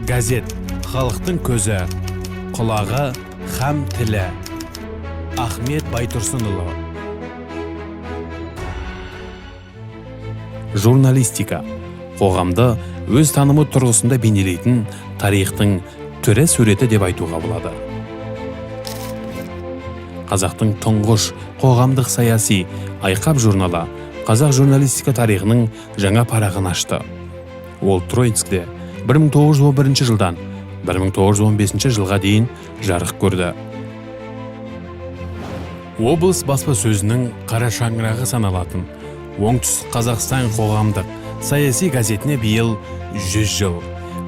Газет халықтың көзі, құлағы һәм тілі. Ахмет Байтұрсынұлы. Журналистика қоғамды өз танымы тұрғысында бейнелейтін тарихтың тірі суреті деп айтуға болады. Қазақтың тұңғыш қоғамдық саяси «Айқап» журналы қазақ журналистика тарихының жаңа парағын ашты. Ол Троицкде 1911 жылдан 1915 жылға дейін жарық көрді. Облыс баспасөзінің қара шаңырағы саналатын «Оңтүстік Қазақстан» қоғамдық саяси газетіне биыл 100 жыл.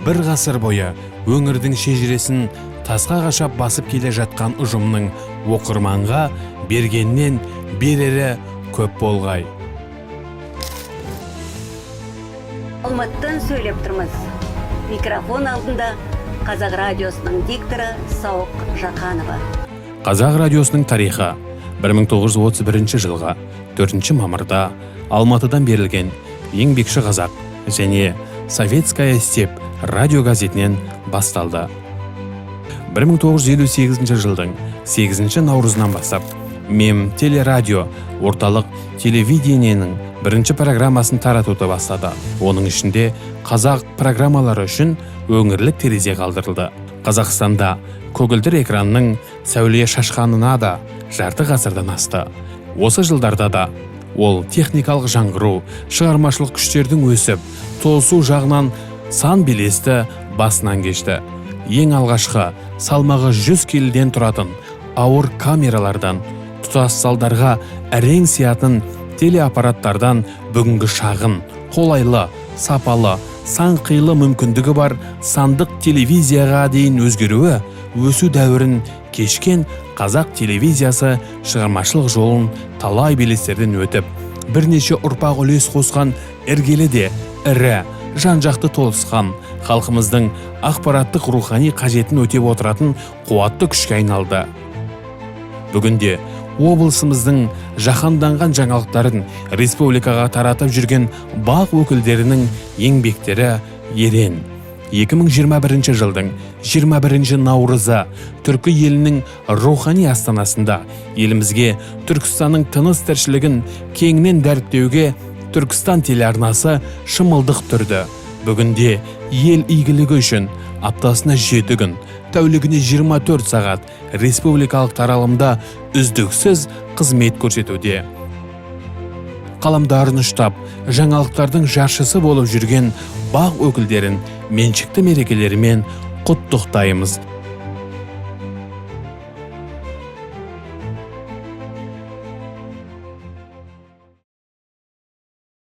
Бір ғасыр бойы өңірдің шежіресін тасқа қашап басып келе жатқан ұжымның оқырманға бергеннен берері көп болғай. Алматыдан сөйлеп тұрмыз. Микрофон алдында Қазақ радиосының дикторы Сауық Жақанова. Қазақ радиосының тарихы 1931 жылғы 4 мамырда Алматыдан берілген «Еңбекші қазақ» және «Советская степь» радио газетінен басталды. 1958 жылдың 8 наурызынан бастап Мем телерадио орталық телевидениенің бірінші программасын таратуды бастады. Оның ішінде қазақ программалары үшін өңірлік терезе қалдырылды. Қазақстанда көгілдір экранның сәуле шашқанына да жарты ғасырдан асты. Осы жылдарда да ол техникалық жаңғыру, шығармашылық күштердің өсіп толысу жағынан сан белесті басынан кешті. Ең алғашқы салмағы 100 келіден тұратын ауыр камералардан, тұтас залдарға әрең сиятын телеаппараттардан бүгінгі шағын, қолайлы, сапалы, сан қилы мүмкіндігі бар сандық телевизияға дейін өзгеруі, өсу дәуірін кешкен қазақ телевизиясы шығармашылық жолын талай белестерден өтіп, бірнеше ұрпақ үлес қосқан іргелі де ірі, жан-жақты толысқан, халқымыздың ақпараттық рухани қажетін өтеп отыратын қуатты күшке айналды. Бүгінде облысымыздың жаһанданған жаңалықтарын республикаға таратып жүрген БАҚ өкілдерінің еңбектері ерен. 2021 жылдың 21 наурызы түркі елінің рухани астанасында елімізге Түркістанның тыныс тіршілігін кеңінен дәріптеуге Түркістан телеарнасы шымылдық түрді. Бүгінде ел игілігі үшін аптасына 7 күн, тәулігіне 24 сағат республикалық таралымда үздіксіз қызмет көрсетуде. Қаламдарын ұштап, жаңалықтардың жаршысы болып жүрген БАҚ өкілдерін меншікті мерекелерімен құттықтаймыз.